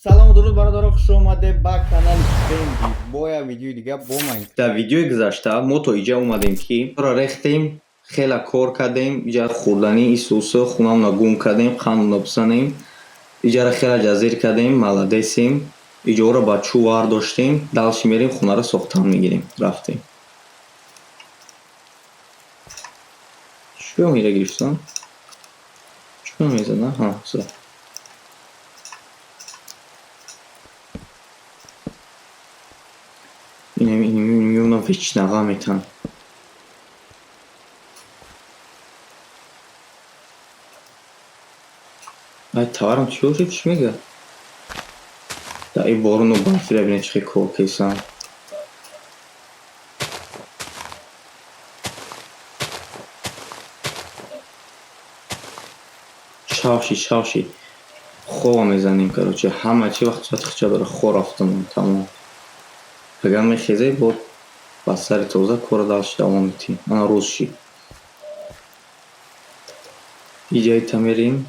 Салому дуруд, бародаро, хуш омадед ба канали Бенди. Бо як видеои дига бо ман. Дар видеои гузашта мо то иҷа омадем, ки ро рехтем, хела кор кардем, иҷа хӯрданӣ исусу хунамона гум кардем, қандона бизанем, иҷара хела ҷазир кардем, маладесем, иҷоро ба чӯ вардоштем, дальше мерем, хонаро сохтан мегирем. Рафтем. Чӯ мера гирифтам? Чӯ мезана? Ҳа, за. Инам вечнаға метан. Ай, таварам чӣ бошад, чӣ мега? Да и борону барфира бина, чӣ хел кор кесам. Шавши, шавши. Хова мезанем, короче, ҳама чи вақт соати хича дора, хо рафтам, тамом. Агар мехезе, бо ба сари тоза кора дальше давом медиҳем. Ана рӯз шид. Иҷаита мерем.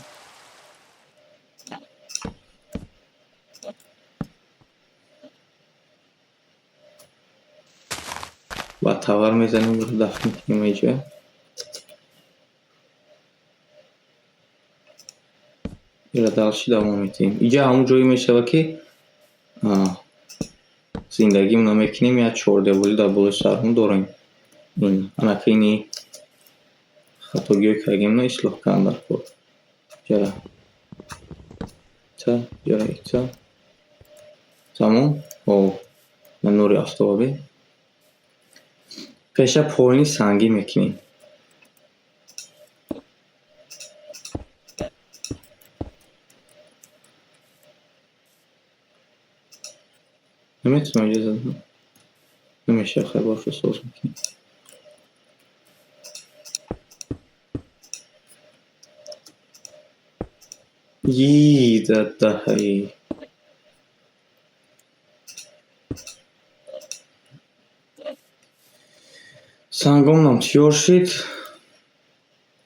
Ба тавар мезанем, дафн мекунем иҷа. Ира дальше давом медиҳем. Иҷа ҳамон ҷое мешавад, ки зиндагимона мекунем, як чордеволӣ дар болои сармон дорем. Ин анака ини хатогиҳое кардагимона ислоҳ кардан дар кор. Ҷара та, ҷара ита. Тамом? О, на нури офтобе. Пеша поини сангӣ мекунем. Наметавонам иҷоза диҳам. Намешавад, хай бошо соз мекунем. Йи, дадаҳай. Сангомонам тиёр шид.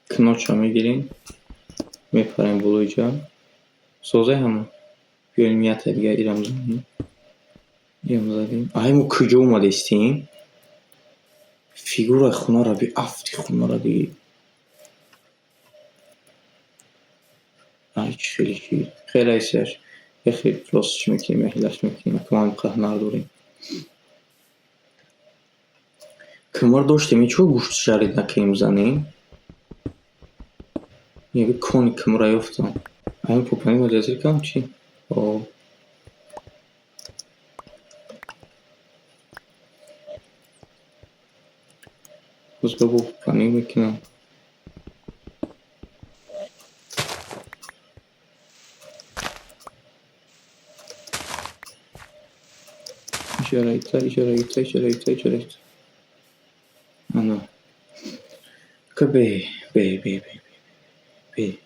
Кноча мегирем. Мепарем болои ҷа. Созай ҳама. Биёем ята дига ирам занем. Ирам задем. Ай, мо куҷо омадестем? Фигураи хонаро би, афти хонаро ди. Ай, чӣ хеле шид. Хеле айсияш. Яхе ростш мекунем, яхелаш мекунем. Акман ҳунар дорем. Кимор доштем, ин чӣ гӯшт жарид накунем занем? Яби кони кимора ёфтам. Ай, пупани мо ҷазир кардам чӣ? О. Боз бо пупани мекунам. Иҷара ита, иҷара ита, иҷара ита, иҷара ита. Ана. Ка бе, бе, бе, бе, бе.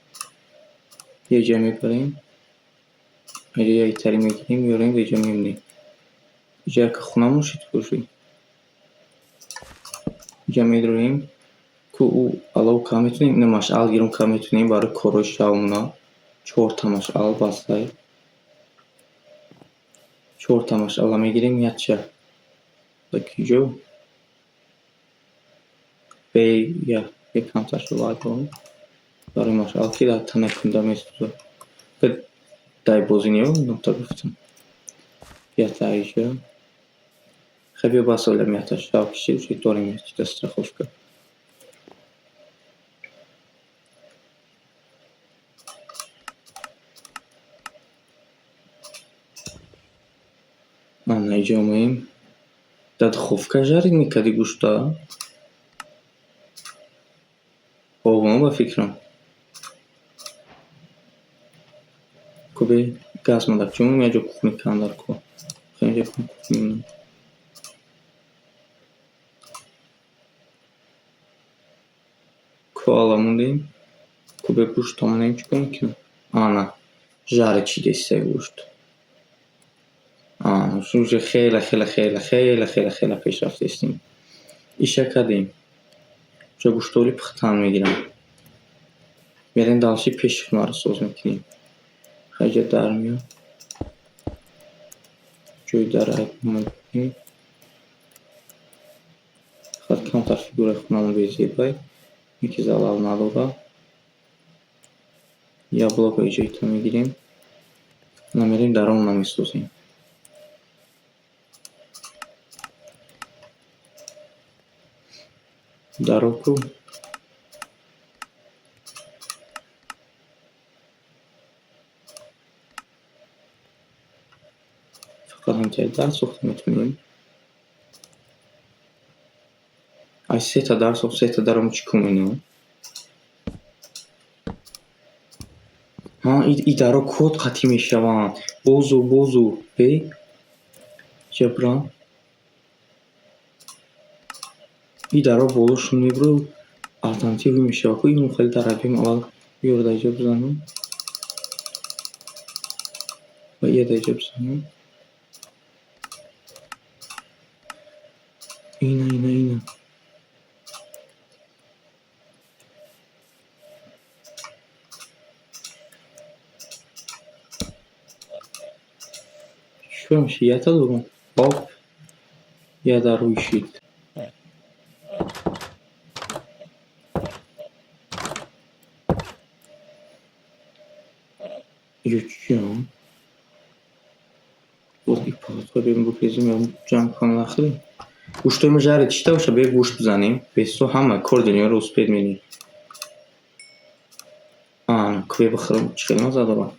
Яҷа мепарем. Аҷа як итари мегирем, меорем, деҷа мемонем. Иҷа ка хунамон шид боши. Иҷа медроем. Ку ӯ алов ка метунем, ина машъал гирум ка метунем барои корҳои шавмона. Чорта машъал бастай. Чорта машъала мегирем, якча. Да куҷо? Бе, я, якамташро бардорем. Барои машъал, ки дар тана кунда месӯзад. Дай бозӣ неё, нукта гуфтам. Ята иҷа. Хай биё бас олям ята шав кишид, шид дорем якчита страховка. Ана иҷа омаем. Дар духовка жарид мекарди гӯшта? Овон ба фикрам. Кубе газ мада чун яҷо кухни кан дар кор. Хеле кухни. Коала мондем. Кубе гӯшт омонем, чӣ кор мекунем? Ана, жари чӣ дестай гӯшт. Ана, уже хеле, хеле, хеле, хеле, хеле, хеле пешрафтестем. Иша кардем. Уже гӯштоли пухтан мегирам. Мерем дальше, пеши хонаро соз мекунем. Хайҷа дар меёд. Ҷои дар фақат камтар фигураи хонамон безебай, ки залал надорад. Як блока иҷоита мегирем. Намерем, даронна месозем. Дароку фақат ҳамтаи дар сохта метавонем. Ай сета дар сохт, сета даром чӣ кор менам? Ҳа, и даро код қатъӣ мешаванд. Бозу, бозу, бе ҷабран. И даро болошон мебуру автоматик ҳуй мешавад. Ку имо хеле дар абим аввал ёро дар иҷо бизанам. Ва ия дар иҷо бизанам. Ина, ина, ина. Чӣ меша? Ята дорум. Оп. Я дар рӯй шид. Ё чиям? Боз и палатҳои бем бикрезем ё ҷамъ кунам нахӯрем? Гӯштҳои мо жари чита боша, бе гӯшт бизанем. Бесо ҳама кори дунёро успеть мерем. Ана, кӯе бихӯрам, чӣ хел мазза дорад.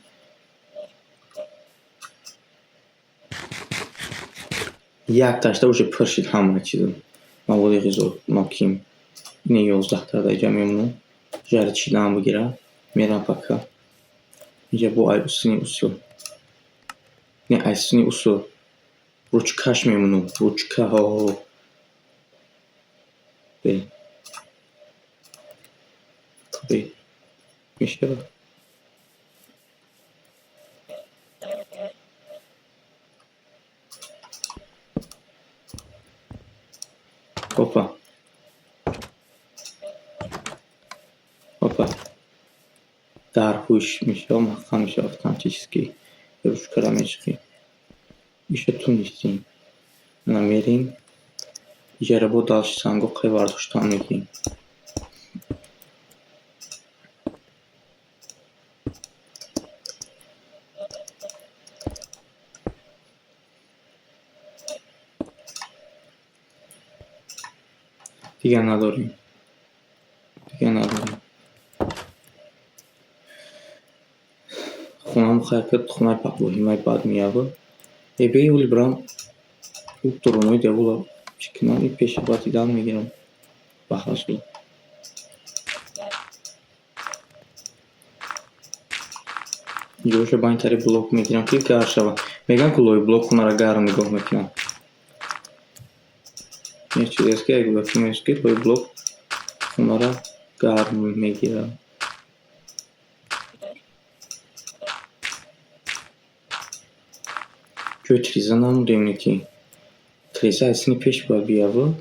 Як ташта уже пур шид ҳама чизо. Маводи ғизоноким. Ина 11 та дар иҷа мемонам. Жари чидаам бигира. Мерам пока. Инҷа бо ай усуни усул. Не айсуни усул. Ручкаш мемонам. Ручка ҳо. Бе. Бе. Мешавад. Опа. Опа. Дар ҳуш мешавад, маҳкам мешавад автоматически. Ручкара мечиқӣ. Иша тунистем. Ана мерем. Иҷара бо дальше санго қай бардоштан мегирем. Дигар надорем. Дигар надорем. Хонам хайр кард, хонаи паҳлӯҳимай бад меява. Э бе оли бирам ӯ дурунои девола чӣ кунам, и пеши баъд дидан мегирам. Ба ҳасул. Инҷоша ба ин тари блок мегирам, ки гарм шавад. Мегӯям, ки лои блок хонара гарм нигоҳ мекунад. Як чизе аст, ки як гӯяки меост, ки лои блок хонара гарм мегирад. Ҷои триза намудем, ки триза аз сини пеш бояд биявад.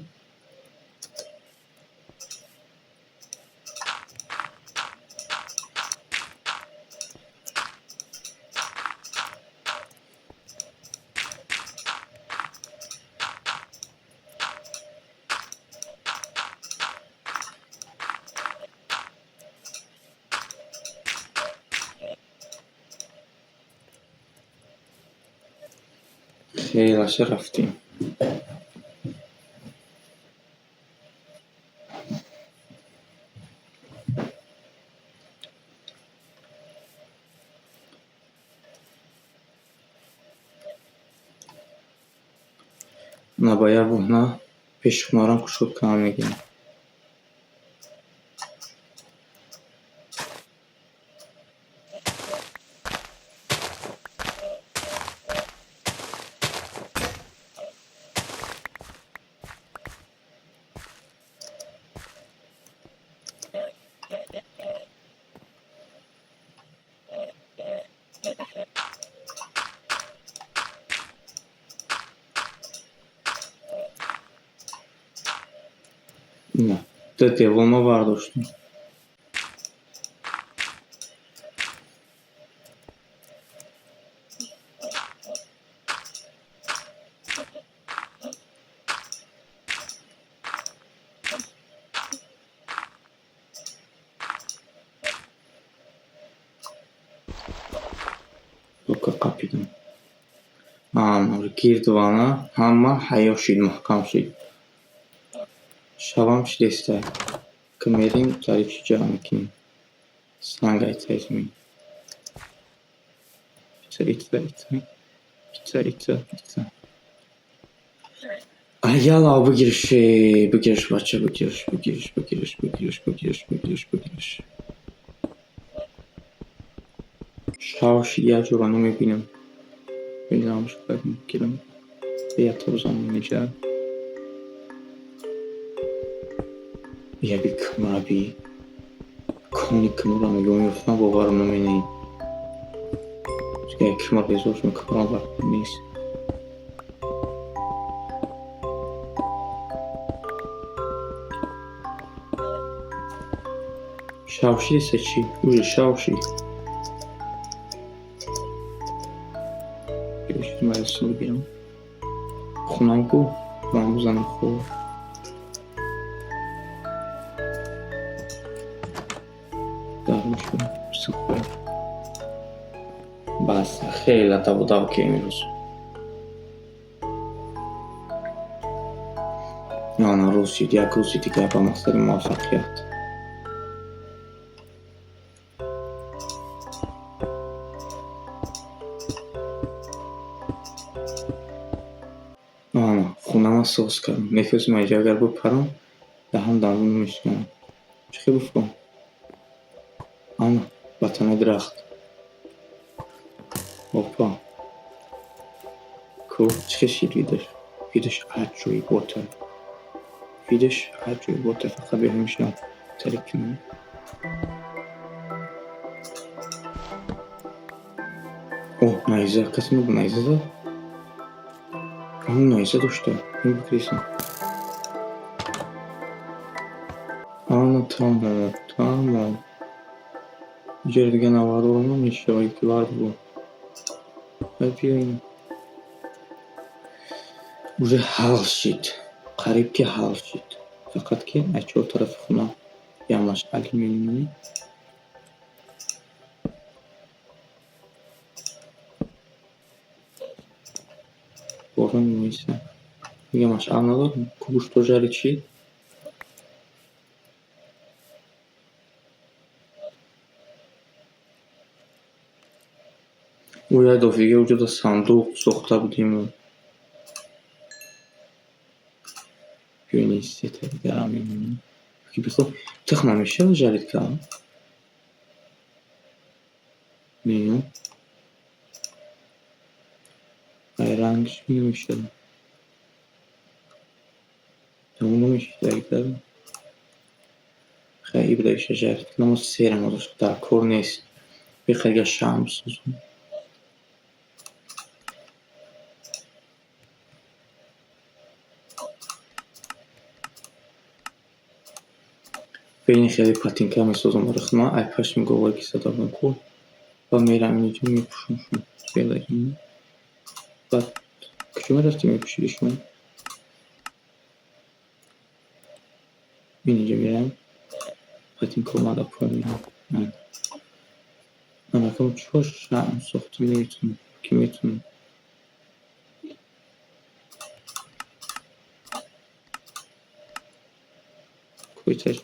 Хелаша рафтем. На ба як буҳна пеши хонарам кушод кунам мегирам. Ина, ду девол мо бардоштем. Қапидам. Гирд вана ҳама ҳаё шид, маҳкам шид. Шавам шидестай. Ки мерем тари чӣ ҷамъ мекунем? Санг айтса измин. Ица, ица, ица. Ица, ица, ица. Ялла, бигирш, бигирш, бача, бигирш, бигирш, бигирш, бигирш, бигирш, бигирш, бигирш. Шав шид, як ҷора намебинам. Бинам, шояд мегирам. Ята бизанам инҷа. Яби кмаби. Кони кмара мегӯям, ёфтам, боварам наменаи. Як кмар безошм, кмара бар нест. Шав шидеса чӣ? Уже шав шид. Бигирам. Хунам ку, бам бизанам хуб. Бас, хеле давудав ки имрӯз. Ана рӯз шид, як рӯзи дигар ба мақсади муваффақият. Ана, хунама соз кардам. Мехостам инҷа агар бипарам, даҳам дандон мешиканам. Чӣ хел бифурам? Ана, ба танаи дарахт. Опа. Ку, чӣ хел шид видаш? Видаш аҷоибота. Видаш аҷоибота. Фақат беҳам мешинам. Тарик кунам. О, найза. Касе мебу найза зад? Ҳамон найза дошта. Ин бикрисам. Ана, тамом, тамом. Иҷора дига навардорам намешавад, ки вард бу. Биёем. Уже ҳал шид. Қариб ки ҳал шид. Фақат ки аз чор тарафи хона як машъал мемонем. Борон меиса. Дига машъал надорем. Ку гӯшто жарид шид? Ӯ як дафъа уҷода сандуқ сохта будем. Биёед сета дигарам мемонем. Ки бихо тухма мешавад жарид кард? Не. Ай рангш намешавад. Тамом намешавад. Хай ибдаиша жарид кунам, серам дар кор нест. Бихайга шам бисозам. Бейни хеле патинка месозам барои худам. Ай пашми говое ки зада будам ку. Ва мерам инҷо мепӯшам. Баъд куҷо мерафтем мепӯшиди шумо? Инҷо мерам. Патинка омада поён мерам. Анакам чор шам сохтам, наметавонам. Ки метавонам. Койташ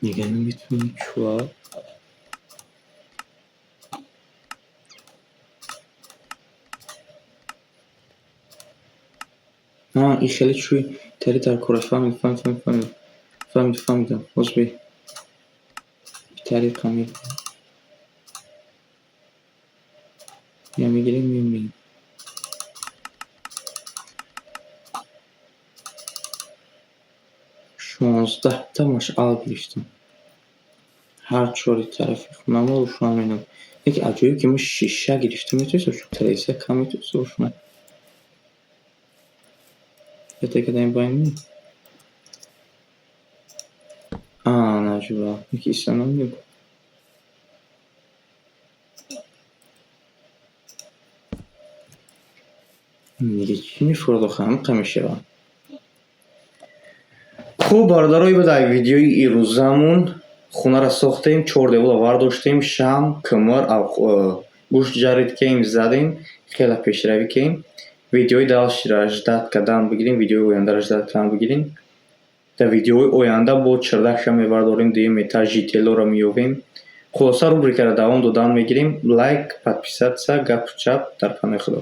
Нига наметавонӣ чуа? Ин хеле чӯи тари дар кора. Фаҳмид, фаҳмид, фаҳмид, фаҳмид. Фаҳмид, фаҳмидам. Боз бе. Тариқа мегирем. Я мегирем, мемирем. 16-та машъал гирифтам. Ҳар чори тарафи хонамо рӯшан менам. Яке аҷоиб ки мо шиша гирифтем, метавонистем тиреза кам метавонист рӯшан. Это когда байни? А, наҷуба. Яки истанам небуд. Дига чӣ мефурад охир, ҳамқа мешавад. Хуб, бародаро, ин буд ай видеои ирӯзамун. Хонаро сохтем, чор девола вардоштем, шам, кимир, гӯшт жарид кем, задем, хеле пешравӣ кем. Видеои дальширо ждать кардан бигирем, видеои ояндаро ждать кардан бигирем. Дар видеои оянда бо чердакша мебардорем, дуюм этаж жителоро меёбем. Хулоса, рубрикаро давом додан мегирем. Лайк, подписаться, гапу чап, дар паноҳи Худо.